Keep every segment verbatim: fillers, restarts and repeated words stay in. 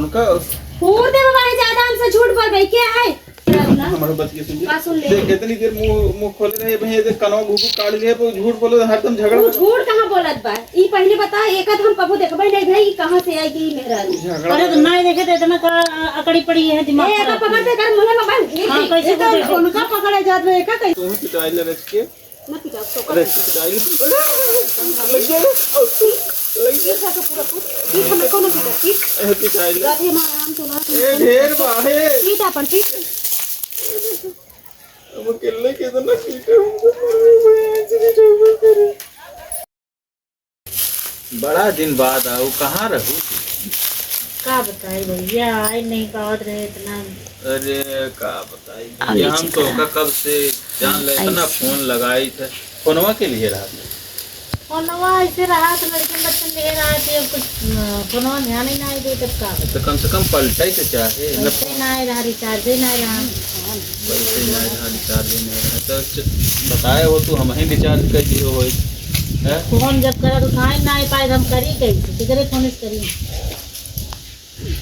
का? हूर दे बाबा, ज्यादा हमसे झूठ बोलबे, के है? हमारा बतिया सुन ले। का सुन ले? देख, इतनी देर मुंह, मुंह खोले रहे भैया, देख, कनवा घुघु काट लिया, पर झूठ बोले, हरदम झगड़ा। तू झूठ कहाँ बोलत बा? ई पहले बता, एक आध हम कबो देखबे नहीं भाई, ई कहाँ से आई गई मेहरारू? झगड़ा अरे, तो ना देखे तो इतना का अकड़ी पड़ी है, दिमाग ए, खराब एका पकड़ है। के कर, मुंह में बांध, हाँ, ये कैसे ये तो बोले? उनका पकड़ा जात में एका कैसे? तू पिटाई ले रच के। मत पिटाओ, तो अरे, कर। पिटाई ले। लग गया। लग गया। ये खा के पूरा पूछ। ये हमें कौन पिटा? ये अरे, पिटाई ले। रात में आराम से ना। ए, ढेर बा, हे। पीटा पर पीट। अब अकेले के तो ना पीटे, हमको मारे, भैया, ऐसे नहीं छोड़ करे। बड़ा दिन बाद आओ, कहाँ रहू? का बताई भैया, आए नहीं पावत रहे इतना। अरे का बताई अब भैया, हम तो का कब से जान ले इतना ऐसे। फोन लगाई थे, फोनवा के लिए रहा था। फोनवा ऐसे रहा तो लड़के बच्चन ले रहा थे, अब कुछ, अ, फोनवा ध्यान ही ना दे, तब का बताई? तो कम से कम पलटे के चाहे, न पैसे ना रहा, रिचार्ज ही ना रहा। पैसे ना रहा, रिचार्ज ही ना रहा। तो च-, बताए हो तू, हम ही रिचार्ज कर दिए हो, हैं? फोन जब करा तो उठाए ना पाए, हम करी कैसे? किधरे फोन से करी?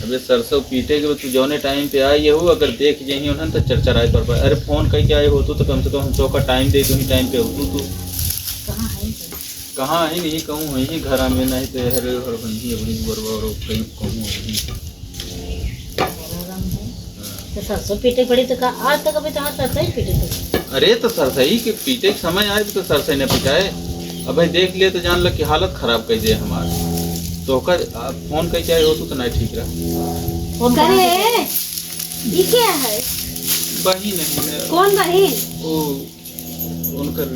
अबे सरसों पीटे के तू जौने टाइम पे आई हो, अगर देख जही उन्हन तो चरचराए पर, पर। अरे फोन कह के आए हो तू तो कम से कम हम चौका टाइम दे, तू ही टाइम पे हो तू, तू। कहाँ है? कहाँ है? नहीं कहूँ, वहीं घर में नहीं तो हर, हर वहीं, वहीं बरबर और कहीं कहूँ वहीं। तो सरसों पीटे पड़ी तो का, आज तक अभी तहार सरसों ही पीटे पड़ी। अरे तो सरसों के पीटे के समय आए तो सरसों न पिटाए। अब भाई देख ले तो जान ल कि हालत खराब कर दे हमार। तो ओकर, आ, फोन कह के आए हो तू तो नहीं ठीक रहा। फोन करे, कहाँ से? ई क्या है? बहिन है। कौन बहिन? ओ, उनकर,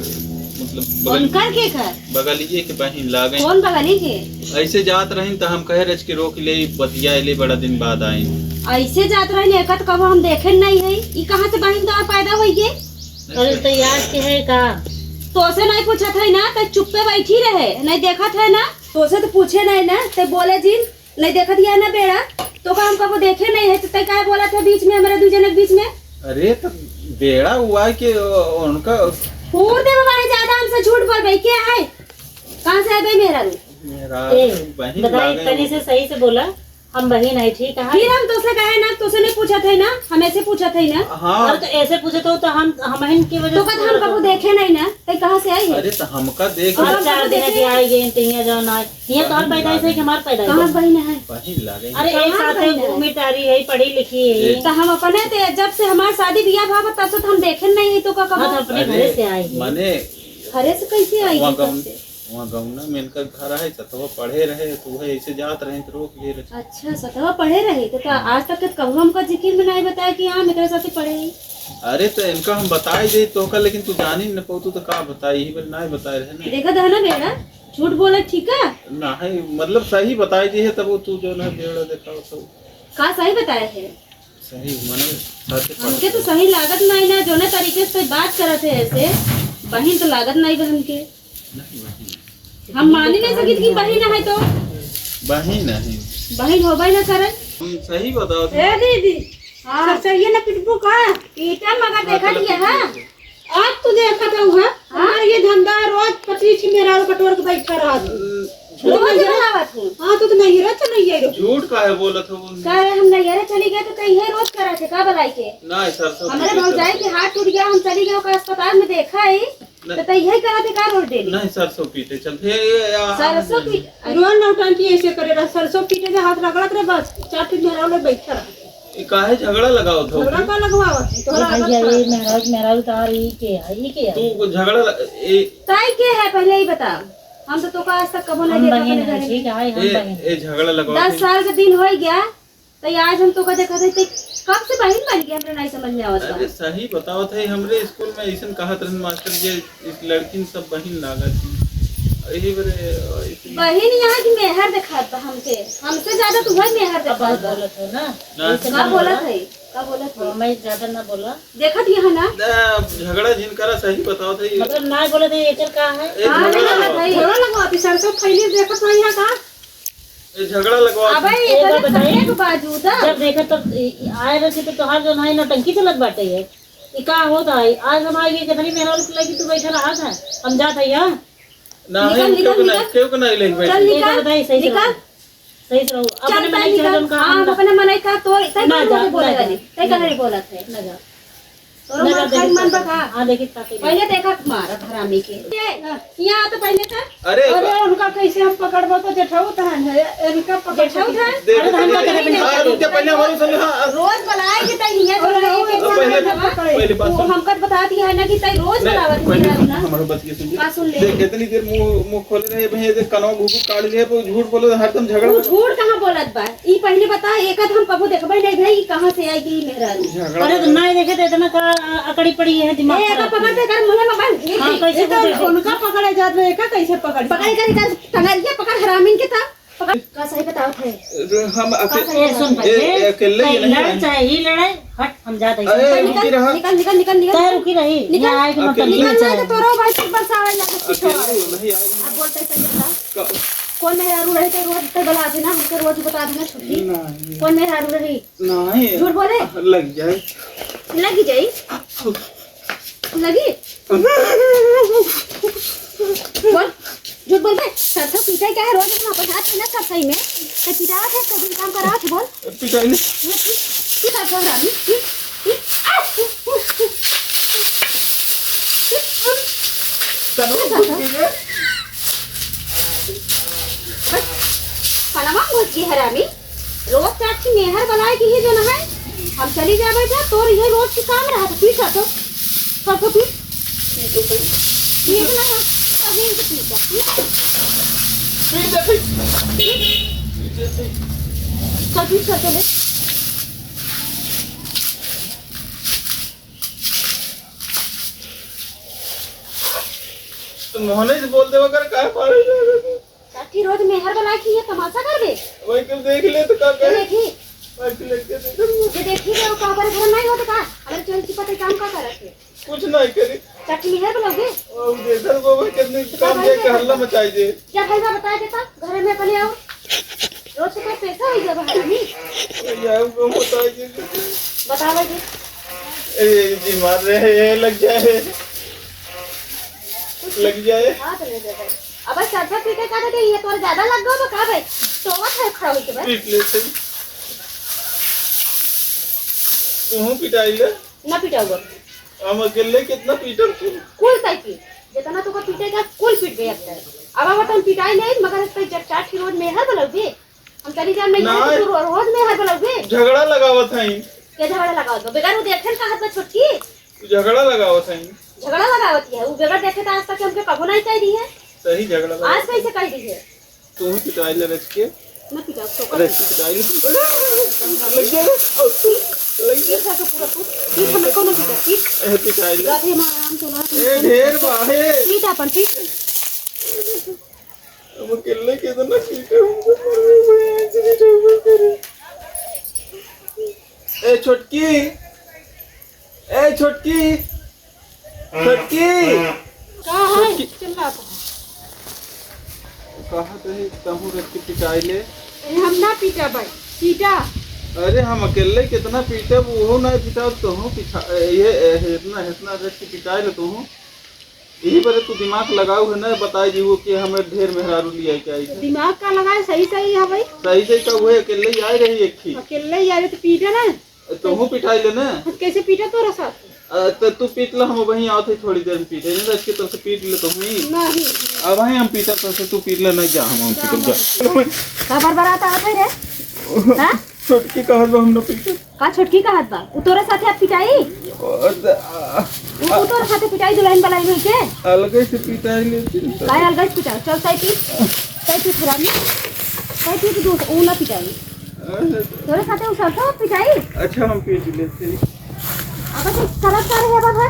मतलब, बगल-, उनकर के घर? बगलिए के बहिन लागे। कौन बगली के? ऐसे जात रहिन त हम कहे रच के रोक ले, बतिया ले, बड़ा दिन बाद आइन। ऐसे जात रहिन, एका त कबो हम देखे नहीं है। ई कहाँ से बहिन तोहार पैदा होई गे? अरे, त याद के है का? तोसे नहीं पूछत है ना, त चुप्पे बैठी रहे, नहीं देखत है ना। तोसे त पूछे नहीं ना, ते बोले जिन, नहीं देखत या ना बेड़ा, तो का हम कबो देखे नहीं है, तो तै काहे बोलत है बीच में, हमारे दू जने के बीच में? अरे, तो बेड़ा हुआ है कि उनका हूर दे बाबा है, ज्यादा हमसे झूठ बोलबे, के है? कहाँ से आबे मेहरारू? मेहरारू ए, बहिन बताई, लागे तनी से सही से बोला, हम बहिन है, ठीक है? फिर हम तोसे कहे ना, तोसे नहीं पूछत है ना, हम ऐसे पूछत है ना। हाँ। और तो ऐसे पूछत हो तो हम, हमहिन की वजह तो से कद हम पूछत कबो हो। देखे नहीं ना, तै कहाँ से आई है? अरे, तो हमका देख और हम चार कबो दिन देखे के नहीं। आई गए, तो यहाँ जाओ ना। हियाँ तोहार बहिन पैदाइश है लागे। कि हमार पैदाइश कहाँ है? बहिन है? बहिन लागे। अरे, एक कहाँ साथ है, बहिन है? घूमी तारी है, पढ़ी लिखी है। ए। तो हम अपने ते, जब से हमार शादी बियाह भा बा, तब से तो हम देखे नहीं है, तो का हाँ, तो कबो? अपने अरे, घरे से आई है। माने, घरे से कैसे आई वहाँ है गम-, तब से? वहाँ गौना में इनका घर है, सतवा पढ़े रहे, तो वह ऐसे जात रहे, तो रोक ले रहे। अच्छा, सतवा पढ़े रहे, तो का आज तक के कबो हमका जिकिर में नहीं बताया कि हाँ, हम एकरे साथे पढ़े ही? अरे, तो इनका हम बताई दे तो का, लेकिन तू जानी न पौतू, तो का बताई, यही बार नहीं बताए रहे ना। देखा था ना बेड़ा, झूठ बोला, ठीक है? नहीं, मतलब, सही बताई दी है, तब वो तू जो ना बेड़ा देखा हो तो। का सही बताए है? सही, मने, सच हमके तो बात। सही लागत नहीं ना, जोने तरीके से बात करत है ऐसे, बहिन तो लागत नहीं बा हमके। नहीं, बहिन। हम मानी नहीं सकित कि बहिन है तो। बहिन नहीं। बहिन होबे ना करे। हम सही बताओ। ए दीदी, हाँ। सर, सही है ना पिटबू का? पीटा मगर देखा दिया है। आज तू देखत हऊ है, हाँ? हमार ये धंधा रोज पच्चीस मेहरारू बटोर के बैठा रहत। रोज बनावत हूँ। हाँ, तू तो नैहरा चल रही है। झूठ काहे बोलत हो? का रे, हम नैहरा चली गए तो कहीं है रोज करा थे, का बलाई के? ना, सरसों हमरे पीटे भौजाई चलते। के हाथ टूट गया, हम चली गए ओकर अस्पताल में देखा है, ना। तो तै यही करा थे का रोज डेली? नहीं, सरसों पीटे चलते। ए, ए, आ, सरसों आ, पीटे? रोज नौटंकी ऐसे करे रहा, सरसों पीटे में हाथ रगड़त रहे, बस चार ठे मेहरारू लोग बैठा रहा। ये काहे झगड़ा लगावत हो? झगड़ा का लगवावत है? तोहरा ए भैया, आदत ये खराब है। मेहरारू, मेहरारू तार ई के है, ई के है? तू झगड़ा ल-, ए ताई के है, पहले ही बता। हम तो तोका आज तक कबो नहीं हम देखा बहिन अपने है, घर में। ठीक है, हम ए, बहिन। ए झगड़ा लगवावत दस है। साल के दिन हो गया, तो ये आज हम तोका देखा थे, ते कब से बहिन बन गया, हमरा नहीं समझ में आवत बा। अरे सही बतावत है, हमरे स्कूल में ऐसन कहत रहन मास्टर, ये इस लड़किन सब बहिन लागत ही। यही बरे, अ, इतनी बहिन यहाँ की मेहर देखात बा हमके, हमसे ज्यादा तू वही मेहर अब देखात बा। बोलत हो ना? ना। ऐसे का ना बोलत बोला। है? का बोलत है? हाँ, मैं ज्यादा ना बोला। देखत यहाँ ना। ना, अब झगड़ा जिन करा, सही बताओ तो ये। मतलब ना बोलत है, एकर का है? ए, हाँ, झगड़ा नहीं लगवा। बोलत है। झगड़ा लगवा, अभी सरसों फैली देखत नहीं है का? ए, झगड़ा लगवा। अबे, ये एकर तो बताई। खतरे के बाजू दा। जब देखत तब ए, ए, आए रहती तो तोहार जो ना नौटंकी चलत बाटे ये। ई का होत है? आज हम आइगे, कितनी मेहनत लगी, तू बैठा रहा था, हम जात है यहाँ। ना, निकल, हम निकल, क्यों ना, निकल। क्यों ना लेके बैठे? चल, निकल। निकल, बताई, सही से निकल। रहो। सही से रहो। चल, अपने मन चल, की निकल। जगह का हाँ, हम अपने मन ना जा, बोले ना जा। वाली। तै काहे बोलत है? ना जा। तोरो ना मार जा, खाई देखी मन बा का? हाँ, देखी ताके। पहले देखा मारत हरामी के। ये, यहाँ तो पहले था। अरे, अरे, उनका कैसे हम पकड़बो तो जेठाऊ तहन है, इनका पकड़ जेठाऊ तहन? अरे, तो हम का करे बिना हाँ, रुक जा, पहले हमारे सुन, हाँ, हाँ। रोज बुलाए कि तई हियाँ अरे, चल रही है, अरे, पहले, पहले बात वो सुन। हमका तो बता दिया है ना कि तई रोज नहीं, बुलावत पहले है सुन, ना। हमारे बात ये सुन ले। बात सुन ले। देख, इतनी देर मुंह, मुंह खोले रहे, भैया, देख, कनवा घुघु काट लिया, पर झूठ बोले, हरदम झगड़ा। तू झूठ कहाँ बोलत बा? ई पहली बता, एक आध हम कबो देखबे नहीं भई, ई कहाँ से आई गई मेहरारू? झगड़ा अरे तो नहीं देखे तो इतना का अकड़ी पड़ी है, दिमाग ए, एका खराब पकड़ है। के कर मुँह में बांध, ये हाँ, देख। कैसे ये तो पकड़े? उनका पकड़े जात में, एका कैसे पकड़? पकड़ कर, कर टंगरिया पकड़, हरामीन के था। पकड़। का सही बतावत है? हम का अके-, सही ए, सुन बतावत है? ए, पहले, अकेले ही चाहे नहीं लड़, आए। चाहे ही लड़ाई, हट, हम जाते हैं। अरे, निकल, रुकी रहा। निकल, निकल, निकल, निकल। चाहे रुकी रही, निकल। यहाँ आए के मतलब अकेले। नहीं निकल, है। नहीं तो तोरो भाई से बरसावे लगे कुछ अकेले और। नहीं आए। अब बोलते हैं, सही बताओ। का- कौन मेहरारू रही तो रोज तो बता देना, हमको रोज बता देना छुट्टी। नहीं। कौन मेहरारू रही? नहीं। झूठ बोले? लग जाए। लगी जाई? लगी? बोल, झूठ बोल बे। सरसों पीटे क्या है? रोज हम अपन हाथ में ना सरसों में। तो पिटावत है, कभी काम करावत है, बोल। पिटाई नहीं। तू, तू, तू सरसों रानी, तू, तू, आ, तू, तू, तू। तनु, कुछ नहीं है। बस, पलवा घुस गई हरामी। रोज चाची मेहर बनाए की ही जो ना है, हम चली जावे जा, तोर ये रोज के काम रहा था, पीट तो, सब तो पीट। पीट तो सही। पीट ना, कभी इनको पीट जा, पीट। पीट जा, पीट। पीट जा, पीट। चल, पीट, चल, चल, ले। तो मोहने से बोल देवा कर, काहे पागल हो गया? चाची रोज मेहर बना के ये तमाशा कर दे। वही तुम देख ले तो का ये करे? देखी। वही तुम लेके देख ले। ये देखी रे, वो का करे, घर नहीं होते का? अगर चल की पता काम का करत है? कुछ नहीं करे। चाची मेहर बनाओगे? और देखल बाबा कितने काम दे के हल्ला मचाई दे। जा भाई बा बता देता, घर में अपने आओ। रोज के पैसा हो गया बाहर में। यार वो बताई दे। बतावा जी। ए, जी मार रहे हैं, लग जाए। लग जाए। हाथ ले दे भाई। अब सरसों पीटे का दे, ये तोर ज्यादा लग गवा का भाई? सोवत है खड़ा होके भाई। पीट लेते हैं। तू पिटाई ले। ना पिटाऊंगा। हम अकेले कितना पीटब तू? कुल तय पीट। जितना तोका पीटे का, कुल पीट गए अब तक। अब, अब तुम पिटाई नहीं, मगर इस पे जब चार की रोज मेहर बोलोगे, हम चली जान नहीं, नहीं। तू रो-, रोज मेहर बोलोगे। झगड़ा लगावत है। क्या झगड़ा लगावत बा? बेकार वो देखे न कहत बा छोटकी। तू झगड़ा लगावत है। झगड़ा लगावत है, वो बेगर देखे तो आज तक हमके कबो नहीं कह दी है। सही झगड़ा लगावत आज कैसे कह दी है? तू ही पिटाई ले रच के। ना पिटाओ, तो रच के पिटाई ले। लग गया रे। लग गया। पीठ है तो पूरा पीठ। पीठ हमें कौन पीटा? पीठ। ए, पिटाई ले। गाठी में आराम से ना, ए, ढेर बा, हे। पीठ अपन, पीठ। हम अकेले कितना पीटे, हमको मालूम है, ऐसे नहीं ठोकर करे। ए, छोटकी। ए, छोटकी। छोटकी। का है? छोटकी। चिल्लात है। कहत रही, तहूँ रच के पिटाई ले। ए, हम ना पीटा भाई, पीटा। अरे, हम अकेले कितना पीटे, वो ना पिटा, तहूँ पिटा, ए, ये, ए, इतना, इतना रच के पिटाई ले तहूँ। यही बरे तू दिमाग लगाऊ है ना, बताई जी वो कि हमें ढेर मेहरारू लिया के आई है। दिमाग का लगाए, सही सही है भाई। सही सही का, वो अकेले ही आए रही एक ही। अकेले ही आए रहे तो पीटे ना। तोहू पिटाई ले ना। कैसे पीटा तोरा साथ? अ, त तू पीट ला, हम वहीं आवत है थोड़ी देर में पीटे। नहीं तो इसके तरफ से पीट ले तो वहीं। नहीं। अब वहीं हम पीटा तो से तू पीट ले, नहीं जा, हम, हम पीटब जा। का बरबरात आवत है रे? हाँ? छोटकी कहत बा हम न पीटे। का छोटकी कहत बा? उ तोरे साथे अब पिटाई? ओ, द-, आ, उ, उ तोरे साथे पिटाई दुल्हन बलाई हुई के? अलगे से पिटाई लेती तो। काय अलगे से पिटाई? चल, तय पीट। तय पीट हरामी। तय पीट दूध, उ ना पिटाई। अच्छा। तोरे साथे उ सरसों पिटाई? अच्छा, हम पीट लेते हैं। अब तो सरत का रहे बाबा?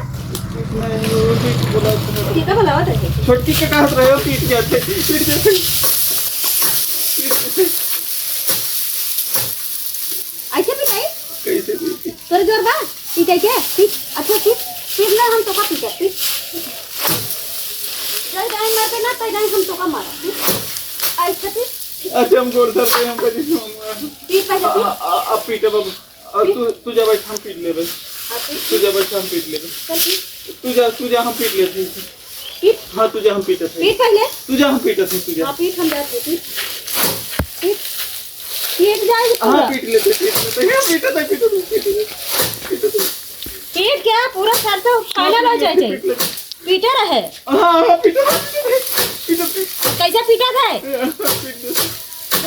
नहीं, वो भी बुला दे। ठीक है, बुलावा तो। छोटकी के कहत रहे हो, पीट जाते, पीट जाते, पीट जाते। ऐसे पिटाई? कैसे पीटी? तोर जोर बा? पीटे के? पीट। अच्छा, पीट। पीट ना, हम तोका पीटे। पीट। जय दाई मारते ना, तय दाई हम तोका मारा। पीट। ऐसे पीट। अच्छा, हम जोर धरते हैं, हम कभी पीट पहले आ, पीट। आ, आ, अब पीटे बाबू। आ, पीट। तू, तू जा बैठ, हम पीट लेबे। हाँ, पीट। तू जा बैठ, हम पीट लेबे। चल पीट। तू जा, तू जा, हम पीट लेते हैं। पीट। हाँ, तू जा, हम पीटत है। पीट पहले। तू जा, हम पीटत है, तू जा। हाँ, पीट, हम जाते, पीट। पीट। पीट जाए हाँ, पूरा। पीट लेते, पीट लेते। ये पीटत है, पूरा सर से final हो जाए, जाए। पीटे रहे। हाँ, हाँ, पीटे रहे, पीटे रहे, पीटे रहे। कैसे पीटा था? पीट दे।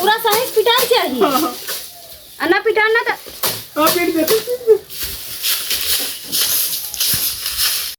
पूरा सही पिटाई चाहिए। हाँ, हाँ। आ ना पिटा ना तो हाँ, पीट दे, पीट दे।